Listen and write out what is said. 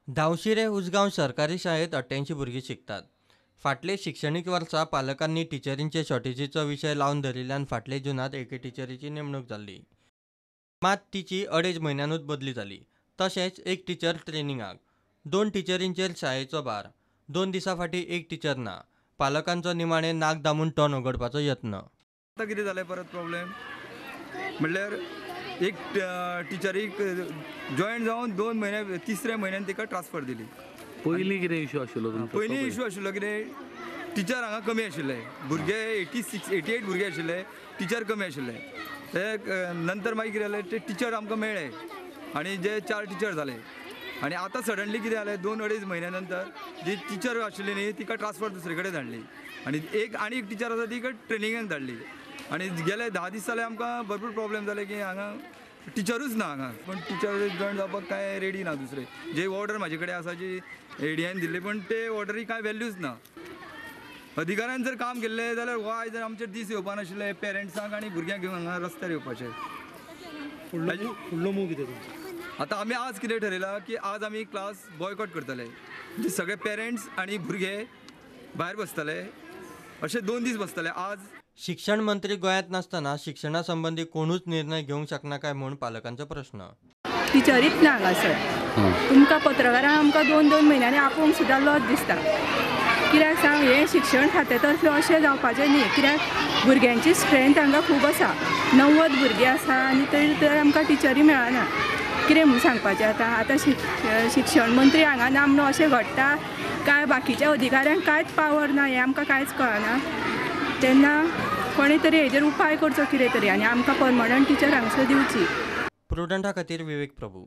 धावशिरे उसगांव सरकारी शाळेत 88 भुरगीं शिकतात. फाटले शिक्षणीक वर्सा पालकांनी टिचरींचे शॉर्टेजीचो विशय लावन धरिल्ल्यान फाटले जुनांत एके टिचरीची नेमणूक जाल्ली, मात तिची 2.5 म्हयन्यानूच बदली जाली. तशेंच एक टिचर ट्रेनिंगाक, 2 टिचरींचेर शाळेचो भार, 2 दिसां फाटीं एक टिचर ना. पालकांचो निमाणे नाक दामून तोंड उगडपाचो यत्न. आतां कितें जालें परत प्रॉब्लेम म्हणल्यार एक टिचरीक जॉयन जावन 2 म्हयने तिसऱ्या म्हयन्यान तिका ट्रान्सफर दिली. पयलीं कितें इशू आशिल्लो तुमचो? पयलीं इशू आशिल्लो कितें, टिचर हांगा कमी आशिल्ले, भुरगे 86 88 भुरगे आशिल्ले, टिचर कमी आशिल्ले. ते नंतर मागीर कितें जालें, ते टिचर आमकां मेळ्ळे आनी जे 4 टिचर जाले. आनी आतां सडनली कितें जालें, 2-2.5 म्हयन्या नंतर जी टिचर आशिल्ली न्ही तिका ट्रान्सफर दुसरे कडेन धाडली आनी एक टिचर आसा तिका ट्रेनिंगाक धाडली. आनी गेले 10 दीस जाले आमकां भरपूर प्रॉब्लेम जाले की हांगा टिचरूच ना हांगा. पूण टिचर जॉयन जावपाक कांय रेडी ना. दुसरे जे ऑर्डर म्हाजे कडेन आसा जी एडीआयन दिल्ली, पूण ते ऑर्डरी कांय वॅल्यूच ना. अधिकाऱ्यान जर काम केल्लें जाल्यार वाय जर आमचे दीस येवपा नाशिल्ले पेरंट्सांक आनी भुरग्यांक घेवन हांगा रस्त्यार येवपाचे. फुडलो मूव कितें तुमचो? आतां आमी आज कितें ठरयलां की आज आमी क्लास बॉयकॉट करतले, म्हणजे सगळे पेरंट्स आनी भुरगे भायर बसतले, अशे 2 दीस बसतले आज. शिक्षण मंत्री गोंयांत नासतना शिक्षणा संबंदी कोणूच निर्णय घेवंक शकना काय म्हूण पालकांचो प्रश्न. टिचरीच ना हांगासर. तुमकां पत्रकारांक आमकां 2-2 म्हयन्यांनी आपोवंक सुद्दां लज दिसता. कित्याक सांग, हें शिक्षण खात्या तर्फे अशें जावपाचें न्ही. कित्याक भुरग्यांची स्ट्रेंथ हांगा खूब आसा, 90 भुरगीं आसा आनी तरी तर आमकां टिचरी मेळना. कितें म्हूण सांगपाचें आतां? आतां शिक्षण मंत्री हांगा ना म्हणून अशें घडटा काय बाकीच्या अधिकाऱ्यांक कांयच पावर ना, हें आमकां कांयच कळना. तेन्ना कोणी तरी हेजेर उपाय करचो कितें तरी आनी आमकां परमनंट टिचर हांगासर दिवची. प्रुडंटा खातीर विवेक प्रभू.